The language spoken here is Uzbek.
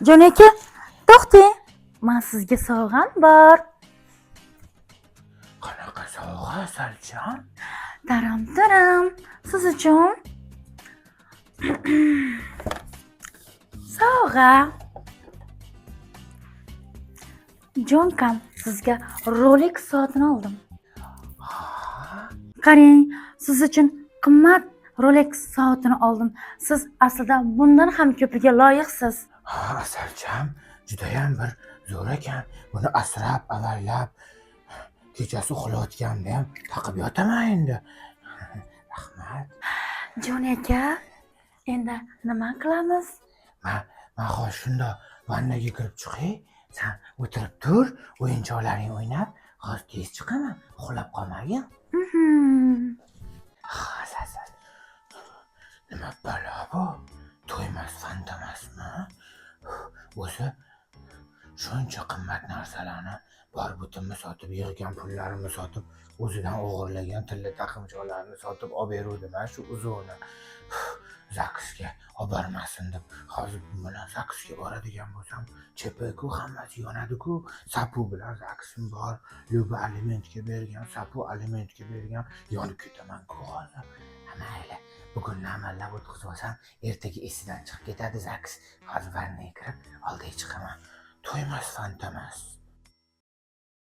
Jon aka, to'xtang. Man sizga sovg'am bor. Qanaqa sovg'a, Asaljon? Taram taram. Siz uchun sovg'a. Jonkam, sizga Rolex soatini oldim. Qarang, siz uchun qimmat Rolex soatini oldim. Siz aslida bundan ham ko'piga loyiqsiz. Ha, Asalcham, judayam bir zo'r ekan. Buni asrab, avallab, kechasi uxlayotganda ham taqib yotaman endi. Rahmat. Jon aka, endi nima qilamiz? Man hozir shundoq vannaga kirib chiqay. San o'tirib tur, o'yinchoqlaring o'ynab, hozir tez chiqaman. Uxlab qolmagin. Mhm. Ha, asal. Nima balo bu? To'ymas fantamasmi? O'zi shuncha qimmat narsalarni bor butimni sotib, yig'gan pullarimni sotib, o'zidan o'g'irlagan tilla taqinchoqlarni sotib olib beruvdim shu uzukni. Zaksga olib bormasin deb. Hozir bu bilan Zaksga boradigan bo'lsam, ЧП-ku, hammasi yonadi-ku. Sapu bilan Zaksim bor. Luba alimentga bergan, Sapu alimentga bergan, yonib ketaman-ku hozir. Ha, mayli. Bugun amallab o'tkazib olsam, ertaga esidan chiqib ketadi Zaks. Hozir vannaga kirib, oldiga chiqaman. To'ymas fantamas.